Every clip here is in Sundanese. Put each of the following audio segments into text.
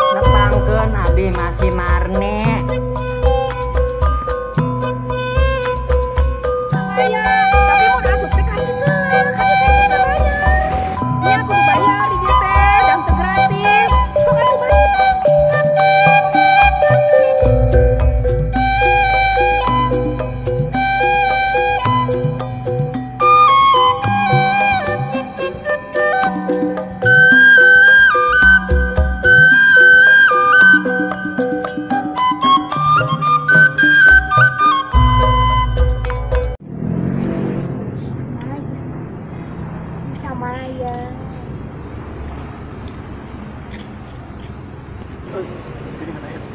Nepangkeun abdi masih marne. Tapi mau asup teh kasih bayar. Nya kudu bayar di dieu teh, dan teu gratis. Sok atuh bayar.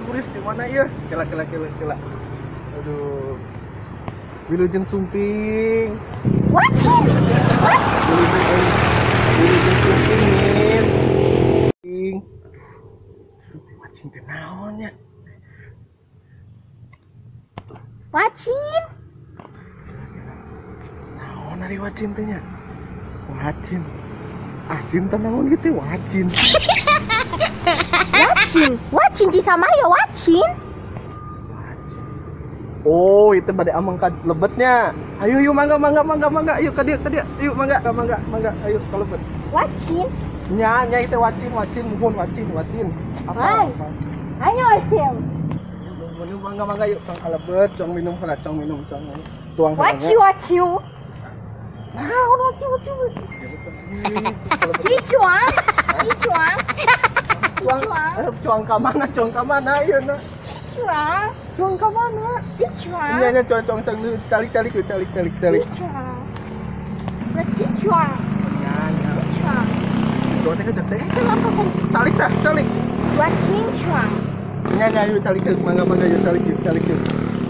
Turis di mana ya? Kela kela kela kela. Aduh. Wilujeng sumping. What? What? Wilujeng sumping, Miss. Wacin teh naon nya? Wacin. Naon ari wacin teh nya? Wacin. Asin teh naon gitu wacin. Wacin, wacin Cisamaya wacin. Wacin. Oh, itu bade ameng ka lebetnya. Ayo yuk mangga mangga mangga mangga, yuk ka dieu ka dieu. Yuk mangga mangga mangga, ayo ka lebet. Wacin. Nya nya itu wacin wacin muhun wacin wacin. Apa? Ayo wacin. Yuk mangga mangga yuk tong ka lebet, cong minum heula, cong minum, cong. Tuang heula. Wacin wacin. Nah, wacin wacin. Cicuang, cicuang. Cuang ka mana, cuang ka mana, ieu na. Cicuang. Cuang ka mana? Cicuang. Nya nya cuang cuang cuang calik calik calik calik calik. Cicuang. Nah, cicuang. Nya nya. Cicuang. Cuang teh teh. Calik tah, calik. Dua cicuang. Nya nya ayo calik calik mangga mangga yuk calik yuk calik yuk.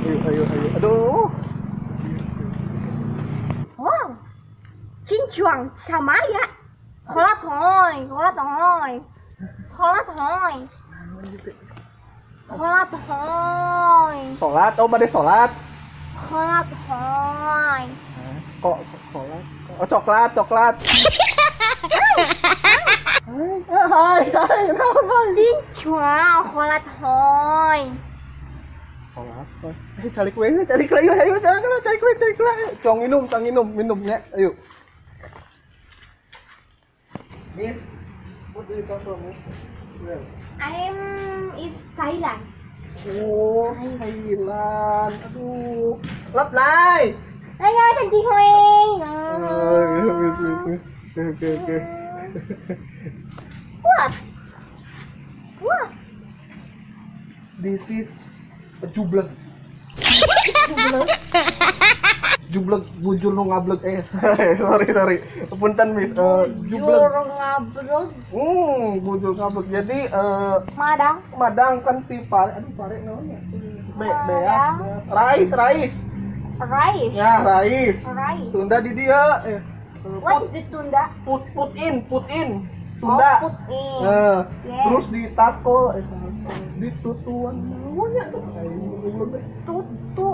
Ayo ayo ayo. Aduh. Wow. Cicuang sama ya. Hola toy, hola toy. Sholat hoy. Sholat hoy. Sholat, oh bade sholat. Sholat hoy. Kok sholat? Oh coklat, coklat. Hai, hai, hai. Cincang, sholat hoy. Sholat hoy. Eh, cari kue, cari kue, ayo, ayo, cari kue, cari kue. Cong minum, cong minum, minumnya, ayo. Miss, what do you come from, miss? Where? I'm is Thailand. Oh, Thailand. Aduh, lap lai. Ayo, Sanji Hoi. Oke, oke. What? What? This is a jubleg. Jubleg. Jubleg bujur nu ngablek sorry sorry. Punten Miss, jubleg. Bujur ngablek. Bujur ngablek. Jadi madang. Madang kan ti pare, aduh pare naon nya? Be bea. Rice, rice. Rice. Ya, rice. Rice. Tunda di dia. What is the tunda? Put put in, put in. Tunda. Oh, put in. Yes. Terus di tako, di tutuan naonnya tuh. Tutu.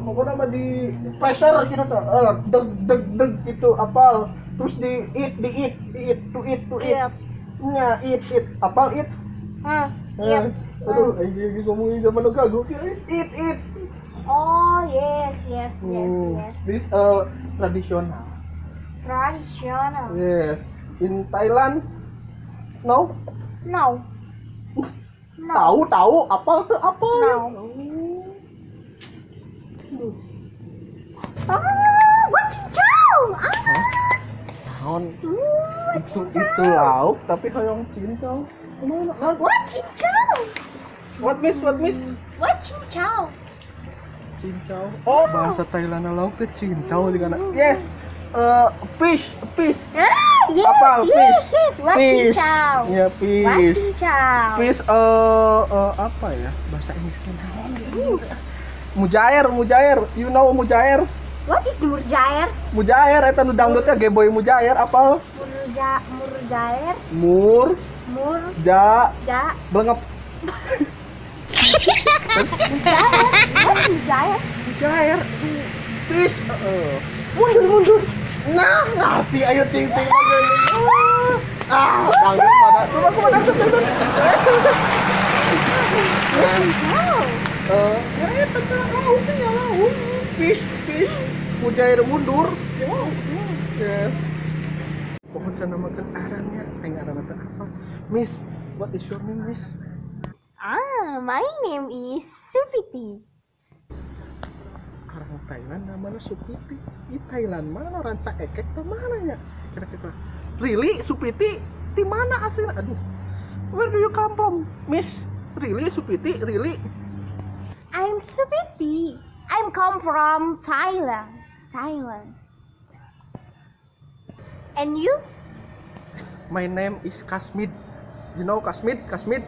Pokoknya mah di pressure gitu tuh. Deg deg deg gitu apal. Terus di eat, di eat, di eat, to eat, to eat. Yep. Nya eat, eat. Apal eat. Yep. Aduh, aing ngomongin sama nu kagok. Eat, eat. Oh, yes, yes, yes, yes. This traditional. Traditional. Yes. In Thailand, No? No. No. Tahu, tahu, apal tuh apal. No. Ah, what cincau? Ah. Naon? Itu lauk tapi hoyong cincau. What cincau? What miss? What miss? What cincau? Cincau. Oh, bahasa Thailand lauk teh cincau juga. Yes. Fish, fish. Ah, yes, apa, yes, fish. Yes. What fish. Cincau? Ya, fish. What cincau? Fish apa ya? Bahasa Inggrisnya naon? Mujair, mujair. You know mujair? What is mujair? Mujair eta nu dangdutnya Geboy Mujair apal? Murjair. Mur. Mur. Ja. Ja. Blengep. What mujair? Mujair. Fish. Mundur, mundur. Nah, ngerti ayo ting ting. Ah, dangdut pada. Coba coba dangdut dangdut. Ya eta teh lauk nya lauk. Fish, fish. Mujair mundur. Yes, yes. Yes. Pohon cenah makan arangnya. Aing arang teh apa? Miss, what is your name, Miss? Ah, my name is Supiti. Orang Thailand namanya Supiti. Di Thailand mana ranca ekek tuh mana ya? Kira-kira. Really Supiti? Di mana aslinya? Aduh. Where do you come from, Miss? Really Supiti? Really? I'm Supiti. I'm come from Thailand. Thailand. And you? My name is Kasmid. You know Kasmid? Kasmid?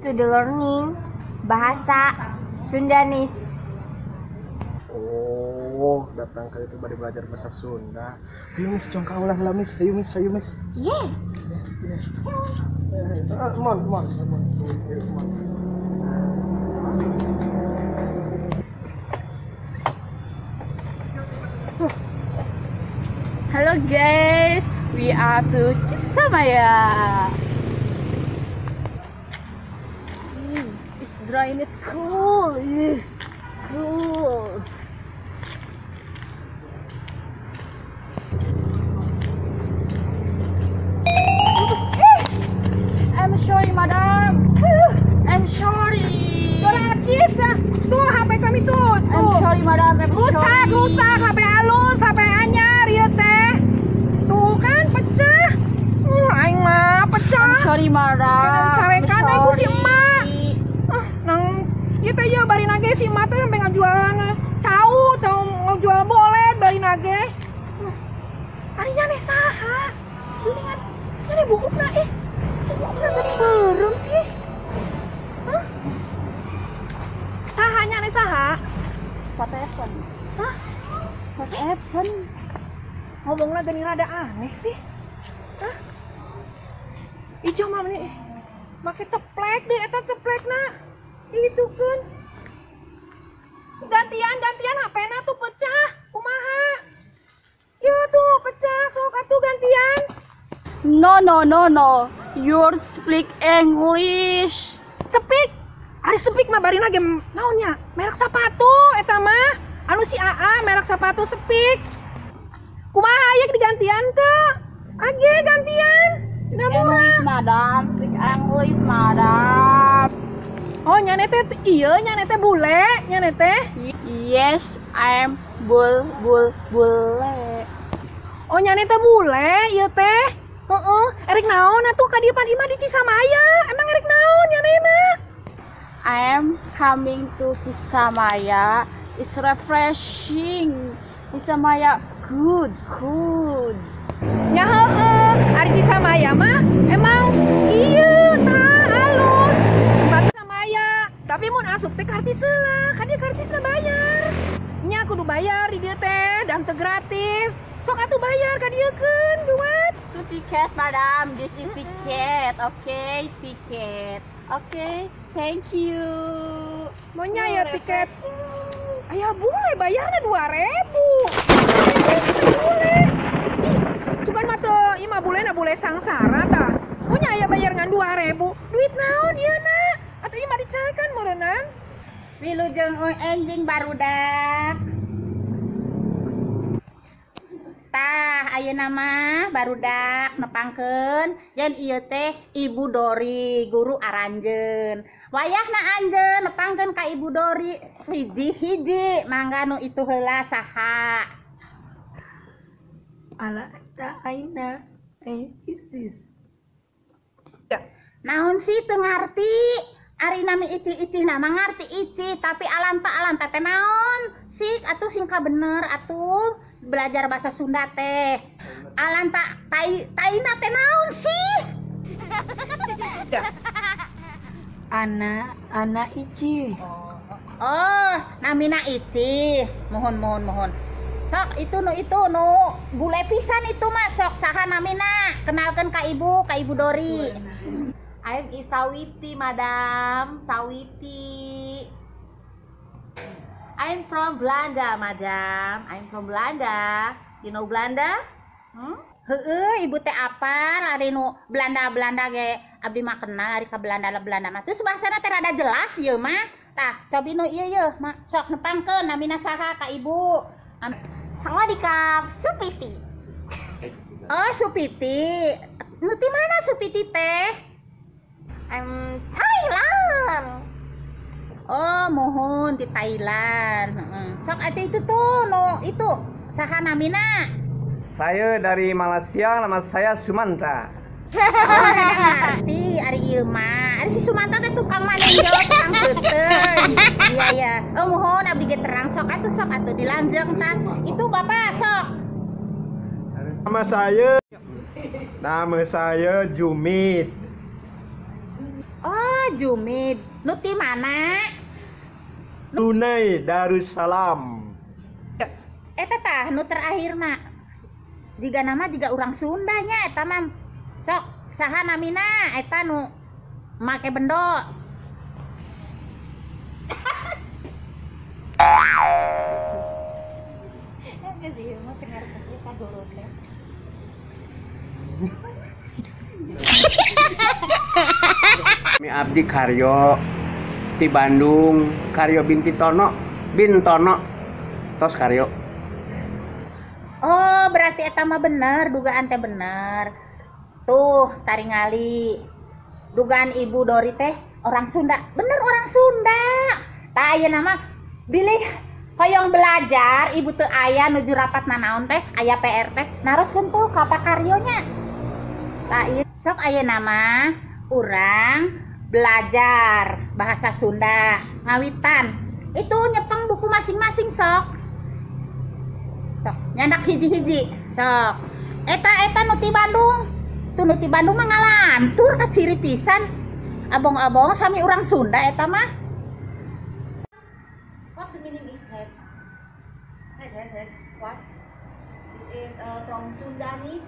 To the learning bahasa Sundanese. Oh, datang ke itu baru belajar bahasa Sunda. Ayo Miss, jong kaulah lah Miss. Ayo Miss, ayo Miss. Yes. Yes. Mon, mon, mon. Mon. Hello guys, we are to Cisamaya. It's dry and it's cool. Cool. I'm sorry, madam. I'm sorry. Gratis. Tuh HP kami tuh. I'm sorry, madam. I'm rusak, sorry. Rusak HP halus, HP anyar ieu teh. Tuh kan pecah. Aing mah pecah. I'm sorry, madam. Kena dicarekan aing ku si emak. Ah, nang ieu teh ieu bari nage si emak teh sampai ngajualan cau, cau ngajual bolet bari nage. Ari nyane saha? Geuningan nyane buukna eh. Buukna teh beureum sih. Hah? Saha nyane saha? What happened? Hah? What happened? Ngomongna geuning rada aneh sih. Hah? Ijo mah nih. Make ceplek deh eta ceplekna. Itu kan. Gantian gantian HP-na tuh pecah. Kumaha? Ieu tuh pecah sok atuh gantian. No no no no. You speak English. Speak. Ari speak mah barina ge naonnya? Merek sepatu eta mah. Anu si AA merek sepatu speak. Kumaha aya digantian teu? Age gantian. Tidak murah. English madam, speak English madam. Oh, nyane teh ieu nyane teh bule, nyane teh. Yes, I'm bul bul bule. Oh, nyane teh bule ieu teh. Heeh, erek naon atuh ka dieu pan imah di Cisamaya. Emang erek naon nyanena? I'm coming to Cisamaya. It's refreshing. Cisamaya good, good. Nya heueuh, ari Cisamaya mah emang ieu tah alus. Tempat Cisamaya, tapi mun asup teh karcis heula, ka dieu karcisna bayar. Nya kudu bayar di dieu teh, dan teu gratis. Sok atuh bayar ka dieu keun, duat. Itu tiket, madam. This is tiket. Okay, tiket. Okay, thank you. Maunya ya tiket. Ayah bule bayarnya 2.000. Bule. Ih, sugan mah teu ieu mah bulena bule sangsara tah. Punya aya bayar ngan 2.000. Duit naon ieu na? Atuh ieu mah dicarekan meureunang. Wilujeng enjing barudak. Tah ayeuna mah barudak nepangkeun yen ieu teh Ibu Dori guru aranjeun. Wayahna anjeun nepangkeun ka Ibu Dori hiji-hiji mangga nu itu heula saha. Ala ta aina isis. Naon sih teu ngarti? Ari nami ici-ici nama ngarti ici tapi alanta-alanta teh naon? Sik atuh singka bener atuh belajar bahasa Sunda teh. Alanta tai taina teh naon sih? Ana ana ici. Oh, namina ici. Mohon mohon mohon. Sok itu nu bule pisan itu mah sok saha namina? Kenalkan ka Ibu Dori. I'm Isawiti, madam. Sawiti. I'm from Belanda, madam. I'm from Belanda. You know Belanda? Hmm? Heeh, ibu teh apal ari nu Belanda-Belanda ge abdi mah kenal ari ka Belanda-Belanda mah. Terus bahasana teh rada jelas ieu mah. Tah, cobi nu ieu yeuh, sok nepangkeun namina saha ka ibu. Sawadikap, Supiti. Oh, Supiti. Nu ti mana Supiti teh? I'm Thailand. Oh, mohon di Thailand. Sok atuh itu tuh no itu saha namina? Saya dari Malaysia, nama saya Sumanta. Oh, rada ngarti ari ieu mah. Ari si Sumanta teh tukang manenjo, tukang peuteun. Iya ya. Oh, mohon abdi ge terang sok atuh dilanjeng tah. Itu Bapak sok. Nama saya Jumid. Oh, Jumid. Nu ti mana? Brunei Darussalam. Eta tah nu terakhir mah. Jiga nama jiga urang Sunda nya eta mah. Sok saha namina eta nu make bendo. Geus ieu mah teu ngarti ka guru teh. Mi abdi Karyo ti Bandung, Karyo binti Tono, bin Tono. Tos Karyo. Oh, berarti eta mah bener, dugaan teh bener. Tuh, taringali. Dugaan Ibu Dori teh orang Sunda. Bener orang Sunda. Tah ayeuna mah bilih hoyong belajar, ibu teu aya nuju rapat nanaon teh, aya PR teh, naroskeun tuh ka Pak Karyonya. Tah ieu sok ayeuna mah urang belajar bahasa Sunda ngawitan. Itu nyepeng buku masing-masing sok. Sok nyandak hiji-hiji sok. Eta nu ti Bandung. Tuh nu ti Bandung mah ngalantur ka ciri pisan. Abong-abong sami urang Sunda eta mah. What the meaning is head? Head head head. What? It is from Sundanese.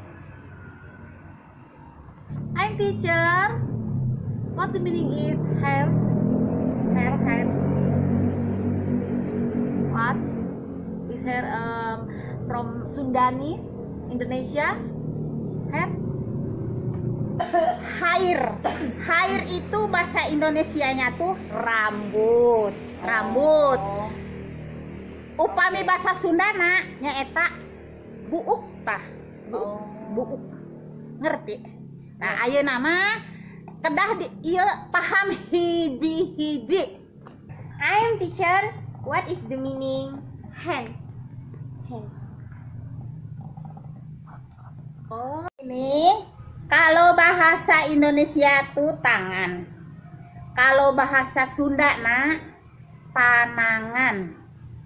I'm teacher. What the meaning is hair? Hair hair. What? Is hair from Sundanese, Indonesia? Hair? Hair. Hair itu bahasa Indonesianya tuh rambut. Rambut. Oh. Upami bahasa Sundana nyaeta buuk tah. Buuk. Oh. Buuk. Ngerti? Nah, ayeuna mah kedah di ieu paham hiji-hiji. I'm teacher. What is the meaning hand? Hand. Oh, ini kalau bahasa Indonesia tuh tangan. Kalau bahasa Sunda nak panangan.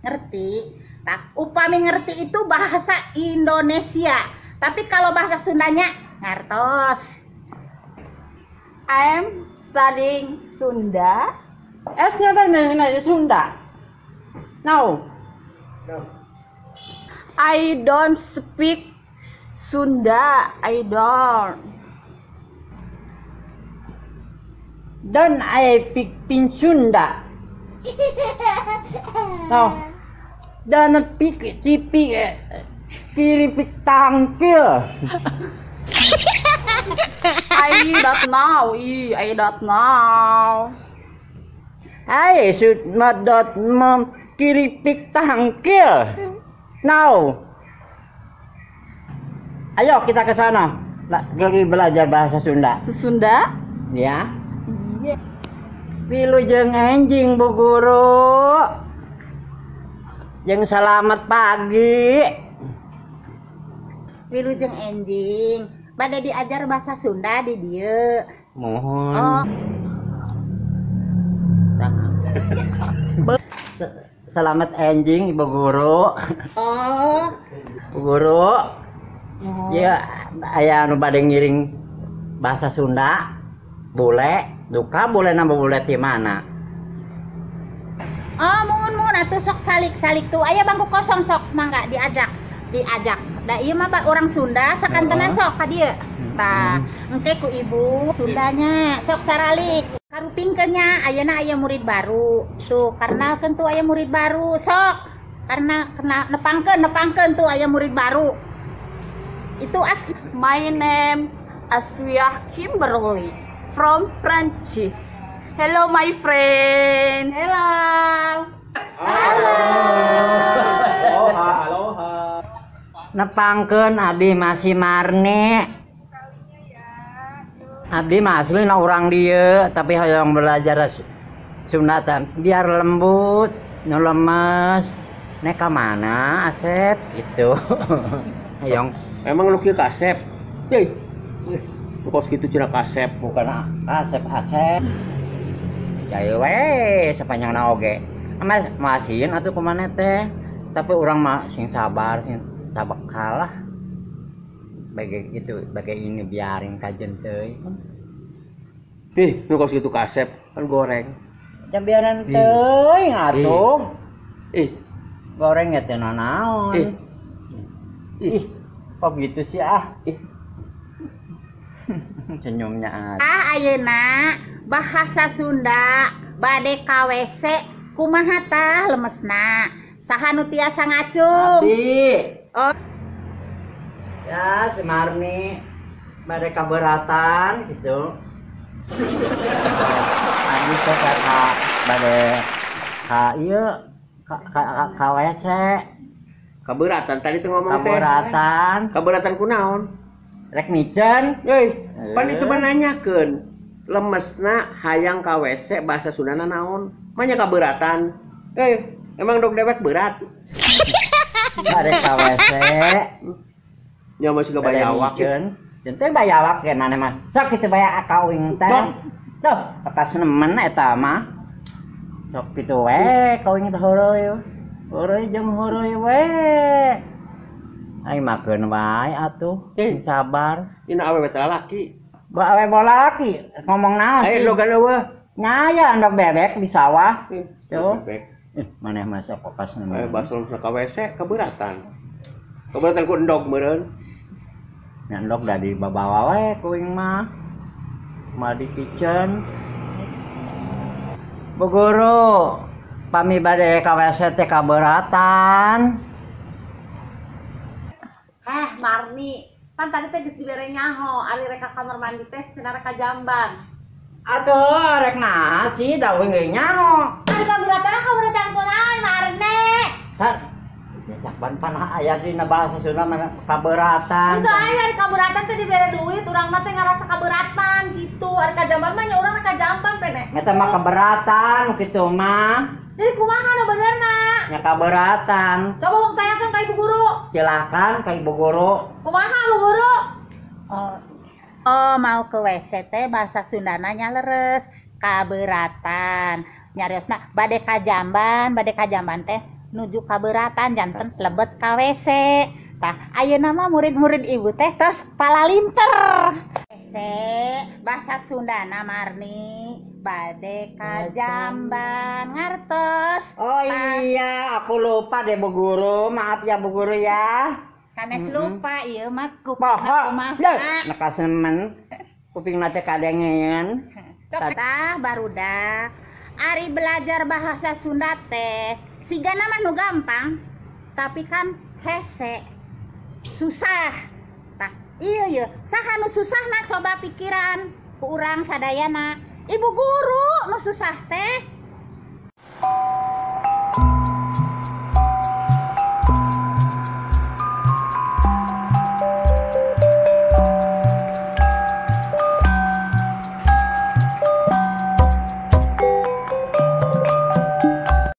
Ngerti? Nah, upami ngerti itu bahasa Indonesia. Tapi kalau bahasa Sundanya ngartos. I'm studying Sunda. Sunda. No. No. I don't speak Sunda. I don't. Don't I speak Sunda? No. Don't speak speak kiri pik tangkil. I don't know. I don't know. I should not dot mom kiri pik tangkil. No. Ayo kita ke sana. Lagi belajar bahasa Sunda. Sunda? Ya. Iya. Wilujeng enjing Bu Guru. Jeung selamat pagi. Wilujeng enjing. Bade diajar bahasa Sunda di dieu. Mohon. Oh. Selamat enjing Ibu Guru. Oh. Bu Guru. Oh. Ya, aya anu bade ngiring bahasa Sunda. Bule, duka bule nambah bule ti mana? Oh, muhun atuh sok salik-salik tuh. Aya bangku kosong sok mangga diajak. Diajak. Da ieu mah orang Sunda sakantenan sok ka dieu. Tah, engke ku ibu Sundanya sok caralik. Karupingkeun nya ayeuna aya murid baru. Tuh, karnalkeun tuh aya murid baru sok. Karena kena nepangkeun tuh aya murid baru. Itu as My name Aswiah Kimberly from Prancis. Hello my friends. Hello. Halo. Aloha, aloha. Nepangkeun abdi masih Marni. Abdi mah aslina urang dieu, tapi hoyong belajar Sunda teh biar lembut, nu lemes. Nek ka mana Asep gitu. Hoyong Emang lu kieu kasep? Yeuh. Kos kitu cenah kasep. Bukan Asep Asep. Jai we sapanjangna oge. Mas masieun atuh kumaha teh. Tapi urang mah sing sabar, sing tabekal lah. Bagai itu, bagai ini biarin kajen teuing. Ih, nu kos kitu kasep kan goreng. Jam biaran teuing atuh. Ih, goreng ya teh nanaon. Ih. Ih, kok gitu sih ah? Ih. Senyumnya. Ah, ayeuna bahasa Sunda bade ka WC kumaha tah lemesna? Saha nu tiasa ngacung? Abdi. Oh. Ya, si Marni bade kaberatan gitu. Abdi teh ka bade ka ieu ka WC. Kaberatan tadi teh ngomong teh. Kaberatan. Kaberatan kunaon? Rek miceun. Euy, pan itu mah nanyakeun. Lemesna hayang ka WC bahasa Sundana naon? Manya kaberatan. Emang dog dewek berat. Bade ka WC. Nya mah siga bayawak. Jeung teh bayawak ge maneh mah. Sok kitu bae kawing teh. Tuh, kapas nemen eta mah. Sok kitu we kawing teh heureui. Heureui jeung heureui we. Aing makeun wae atuh, sing sabar. Dina awewe teh lalaki. Ba awe bola laki, ngomong naon Ayo sih? logan eueuh. Ngaya endog bebek di sawah. Tuh. Bebek. Maneh mah sok kapas Ayo nemen. bahasa ka WC keberatan. Keberatan ku endog meureun. Nya endog da dibabawa we ku aing mah. Mah di kitchen. Bu Guru, pami bade ka WC teh kaberatan. Marni, pan tadi teh geus dibere nyaho, ari rek ka kamar mandi teh cenah rek ka jamban. Atuh rek naha sih da uing ge nyaho. Ari kaberatan kunaon Marni? Sar, ya ban pan aya dina bahasa Sunda mah kaberatan. Itu aya ari kaberatan teh dibere duit, urangna teh ngarasa kaberatan gitu. Ari ka jamban mah nya urang rek ka jamban pene. Eta mah keberatan kitu mah. Jadi kumaha nu benerna? Nya kaberatan. Coba wong tanyakeun ka ibu guru. Silakan ka ibu guru. Kumaha Bu Guru? Oh, mau ke WC teh bahasa Sundana nya leres, kaberatan. Nyariosna bade ka jamban teh nuju kaberatan janten lebet ka WC. Tah, ayeuna mah murid-murid ibu teh tos palalinter. WC bahasa Sundana Marni bade ka jamban ngartos. Oh iya, aku lupa deh Bu Guru. Maaf ya Bu Guru ya. Sanes lupa ieu mah Poho. kumaha. Deh, nekas nemen. Kupingna teh kadengean. Tah barudak. Ari belajar bahasa Sunda teh sigana mah nu gampang, tapi kan hese. Susah. Tah, iya ieu, saha nu susahna coba pikiran ku urang sadayana. Ibu guru nu susah teh.